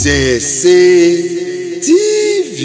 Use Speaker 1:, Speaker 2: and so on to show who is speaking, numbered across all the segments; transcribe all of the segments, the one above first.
Speaker 1: Ìṣẹ̀ṣe TV.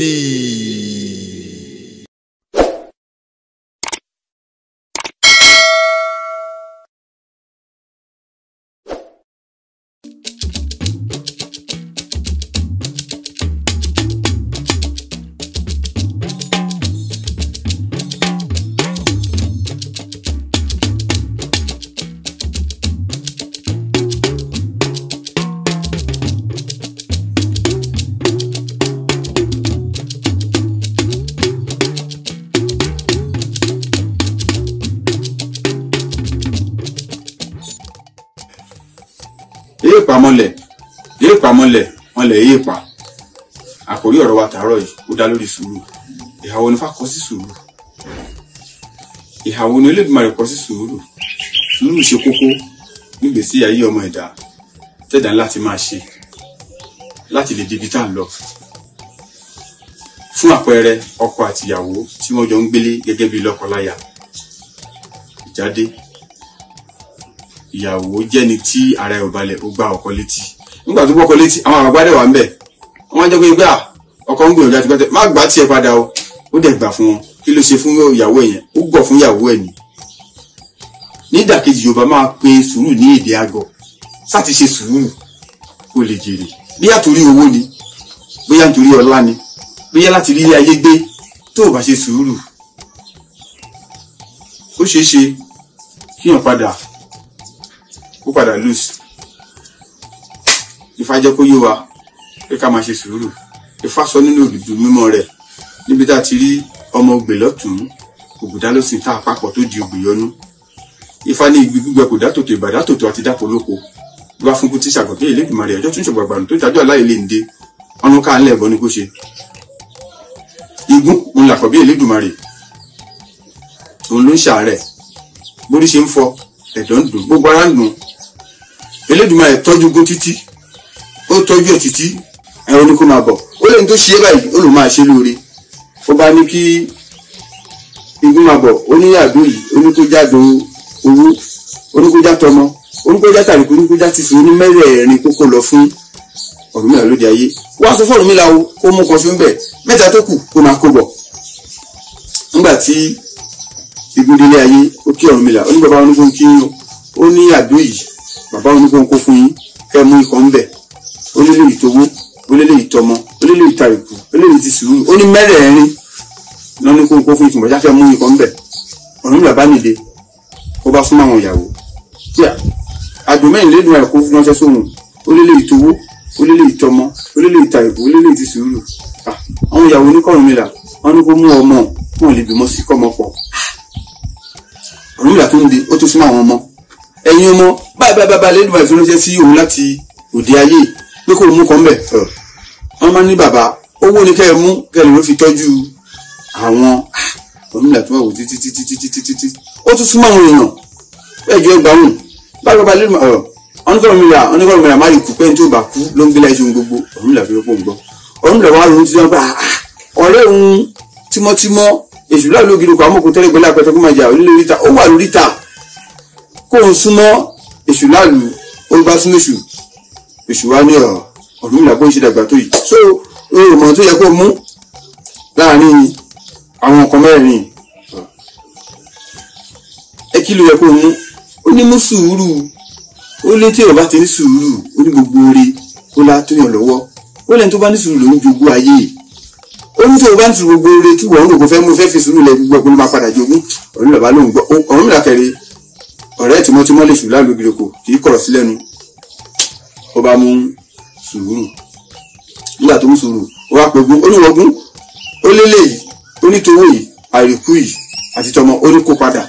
Speaker 2: Èèpà mọ́lẹ̀, èèpà mọ́lẹ̀, mọ́lẹ̀ èèpà. Àkòrí ọ̀rọ̀ wa tàárọ̀ yìí ó dá lórí sùúrù. Ìhà wo ni Ifá kọ sí sùúrù? Ìhà wo ni Olódùmarè kọ sí sùúrù? Sùúrù ṣe kókó nígbèésí ayé ọmọ ẹ̀dá tẹ̀dá láti máa ṣe láti lè débi tá à ń lọ. Fún àpẹẹrẹ, ọkọ àtìyàwó tí wọ́n jọ ń gbélé gẹ́gẹ́ bí lọ́kọláya. Ìjáde ìyàwó jẹ́ni tí ara ẹ̀ ò balẹ̀, ó gbá ọkọ létí. Nígbà tó gbọ́kọ létí, àwọn àgbà dẹ̀ wà ń bẹ̀. Wọ́n jẹ́ pé gbà ọkọ ń gbìyànjú àti gbàtẹ́ má gbà tiẹ̀ padà o. Ó dẹ̀ gbà fún wọn. Kí ló ṣe fún ìyàwó ẹ̀ yẹn? Ó gọ̀ fún ìyàwó ẹ̀ ni. Nídàkejì, Yorùbá máa pe sùúrù ní èdè àgọ̀. Sáti ṣe sùúrù kó lè jèrè. Bóyá torí owó ni, bóyá nítorí ọlá ni, bóyá láti rí ilé ayé gbé, tó o bá ṣe sùúrù. Ó ṣeé ṣe kíyàn padà kó padà lose. Ifá jẹ́ kó yé wa pé ká máa ṣe sùúrù. Ifá sọ nínú òdùdú mímọ́ rẹ̀ níbi tá a ti rí ọmọ ògbè lọ́tún, ògùdá ló sì ta àpapọ̀ tó di ògbè yọnú. Ifá ní igi gbígbẹ kò dátòtò, ìbàdá tòtò àti dápò lóko. Wá fún kú tí ṣàgọ̀dé Elédùmarè ọjọ́ tún ṣọ̀gbàgbàrún tó dájọ́ aláì lè ń dé. Ọ̀nà ká ńlẹ̀ ẹ̀bọ ni kó ṣe. Igún òun làkọ̀bí Elédùmarè. Òun ló ń ṣàárẹ̀. Bórí ṣe ń fọ, ẹ̀dọ̀ ń dùn, gbogbo ara ń dùn. Elédùmarè tọ́jú gún títí, ó tọ́jú ẹ̀ títí, ẹ̀rọ ní kó máa bọ̀. Ó lẹ́ni tó ṣe é báyìí, ó lò máa ṣe lóore. Ó bá ní kí igun máa bọ̀, ó ní àdó yìí, ó ní kó jáde owó, ó ní kó já tọmọ, ó ní kó já tàríkù, ó ní kó já tìṣu, ó ní mẹ́rẹ̀ẹ̀rin kókó lọ fún Ọ̀rúnmìlà lóde ayé. Wá sọ fún Ọ̀rúnmìlà o, kó mú kan ṣó ń bẹ̀, mẹ́ta tó kù kó máa kó bọ̀. Nígbà tí igun délé ayé, ó kí Ọ̀rúnmìlà, ó ní bàbá oníkó kí yín o, ó ní àdó yìí, bàbá oníkó kó fún yín, kẹ́ mú ikọ̀ ń bẹ̀. Ó lélẹ̀ ìtowó, ó lélẹ̀ ìtọmọ, ó lélẹ̀ ìtàríkù, ó lélẹ̀ ti sùúrù, ó ní mẹ́rẹ̀ẹ̀rin lọ ní kó fún ìtùmọ̀ jáfẹ́ mú ikọ̀ ń bẹ̀. Ọ̀rúnmìlà bá nìde, ó bá súnmọ́ àwọn ìyàwó. Tíà, àdó mẹ́rin lẹ́nu ẹ̀kọ́ fún ránṣẹ́ sóhun, ó lélẹ̀ ìtowó, ó lélẹ̀ ìtọmọ, ó lélẹ̀ ìtàríkù, ó lélẹ̀ ti sùúrù. Àwọn ìyàwó oníkọ̀rúnmìlà, wọ́n ní kó mú ọmọ, wọn lè bímọ sí kọ́mọ pọ̀. Ọ̀rúnmìlà tó ń de, ó tún súnmọ́ àwọn ọmọ. Ẹ̀yin ọmọ, báyìí báyìí báyìí lẹ́nu ẹ̀fín ránṣẹ́ sí òun láti òde ayé pé kó mú kan bẹ̀. Wọ́n máa ní bàbá, owó ni kẹ́ ẹ mú kẹ́ ẹ lè fi tọ́jú àwọn. Ọ̀rúnmìlà tó wà wò títí títí títí títí títí. Ó tún súnmọ́ àwọn èèyàn. Bẹ́ẹ̀ jọ ẹgbàá hùn. Báyìí báyìí lẹ́nu ọ̀rọ̀. Oníkọ̀rúnmìlà má yìí kú pé ní tó bá kú ló ń gbé láì ṣe ohun gbogbo. Ọ̀rúnmìlà fi rọ́pò ń gbọ́. Ọ̀rúnmìlà wà lóhun títí wọn bá ọ̀rẹ́ òun tímọ́tímọ́ èṣù láàlú ògiri kò amókun tẹ́lẹ̀ gbẹ́lẹ́ apẹ̀tẹ̀ kó máa jà onílé oríta ó wà lóríta kó ń súnmọ́ èṣù láàlú ó bá súnmọ́ èṣù èṣù wá ní Ọ̀rúnmìlà bó ń ṣe dàgbà tó yìí. So òmò tó yẹ kó mú láàrin àwọn nǹkan mẹ́rin ẹ kí ló yẹ kó mú? Ó ní mú sùúrù. Ó lé tí ọba ti ní sùúrù, ó ní gbogbo oore ó lá tó yàn lọ́wọ́. Ó lẹ́ni tó bá ní sùúrù ló ń jogún ayé. Ó ní tó o bá ń tu gbogbo oore tí wọ́n ń rò kó fẹ́ mú fẹ́ fi sùúrù lẹ gbogbo ẹ̀kọ́ ló máa padà jogún. Ọ̀rúnmìlà bá lóun gbọ́. Ọ̀rúnmìlà kẹrẹ ọ̀rẹ́ tímọ́tímọ́ lè sùúrù láàlú ìgbìrìkò kì í kọ̀rọ̀ sí lẹ́nu. Ó bá mú sùúrù. Nígbà tó mú sùúrù, ó wá pẹ̀gún, ó ní wọgún, ó lélẹ̀ yìí, ó ní towó yìí, àìríkú yìí àti tọmọ, ó ní kó padà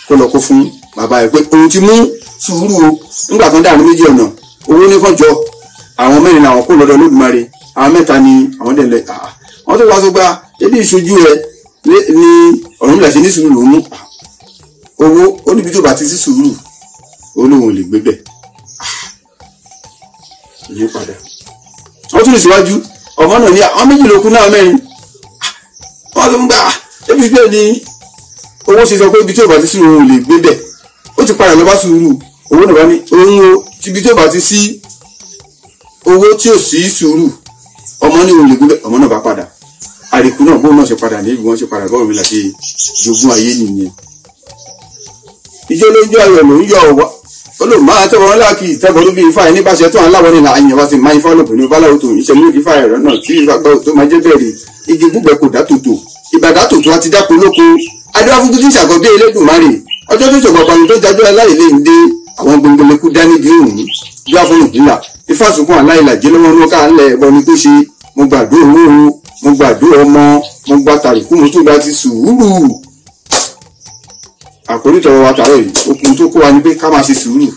Speaker 2: kó lọ kó fún bàbá ẹ̀ pé òun ti mú sùúrù o. Nígbà tó ń dànù méjì ọ̀nà, owó ní kàn jọ àwọn mẹ́rin làwọn kó lọ́dọ̀ Olódùmarè, àwọn mẹ́ta ni àwọn dẹ̀ lẹ̀. Wọ́n tó wá tó gba ebi ìṣojú ẹ ní Ọ̀rúnmìlà ṣe ní sùúrù lòún mú owó. Ó níbi tó bá ti sí sùúrù, ó lóun ò lè gbé bẹ̀. Ìyẹn padà. Wọ́n tún lè síwájú ọmọ náà ní àwọn méjì ló kú náà mẹ́rin. Wọ́n tó ń gbà ebi bẹ́ẹ̀ ni owó ṣe sọ pé ibi tó bá ti sí òun ò lè gbé bẹ̀. Ó ti padà lọ bá sùúrù. Owó náà bá ní òun o, ibi tó bá ti sí Owó tí ò sí sùúrù, ọmọ ní òun lè gúnbẹ, ọmọ náà bá padà. Àríkú náà bóun náà ṣe padà ní ibi wọn ṣe padà bọ́ọ̀ mi là ṣe jogún ayé nìyẹn. Ijó ló ń jó, ayọ̀ ló ń yọ̀ wá. Olùmọ̀ àtẹ̀wọ̀n ńlá kì í tẹ́bọ̀ lóbi ifá ẹni bá ṣe tó aláwọ̀ ní àyàn wá sí máa ifá lóbìnrin báláwo tó ń ṣe lórí ifá ẹ̀rọ náà tí ifá gbọ́ tó máa jẹ́ bẹ̀rẹ̀ igi gbúgbẹ kò dá tòtò ìbàdá tòtò àti dáko lóko. Adéwáfúngún tí ń ṣàkọ́bí Elédùmarè, ọjọ́ tó ṣọ̀gbọ̀n pàmò tó jájọ́ aláìlé ń dé àwọn gbòǹgbòlẹ́kú dání di òun bí wàá fún ìpínlà ifá sunkún aláìlàjẹ́ lọ́wọ́ ní ká ńlẹ̀ ẹ̀bọ ni kó ṣe. Mo gbàdúrà owó, mo gbàdúrà ọmọ, mo gba tàríkù, mo tún gba ti sùúrù. Àkórí tọrọ wa tààrọ yìí, okun tó kó wa ni pé ká máa ṣe sùúrù.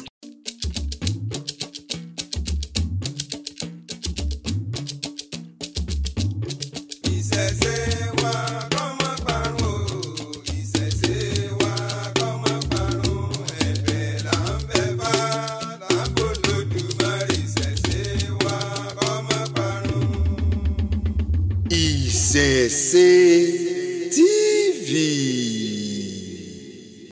Speaker 1: Ìṣẹ̀ṣe wa kó má parun o, ìṣẹ̀ṣe wa kó má parun. Ẹ̀bẹ̀ là ń bẹ̀ fá, là ń bò lódùmarè. Ìṣẹ̀ṣe wa kó má parun. Ìṣẹ̀ṣe TV.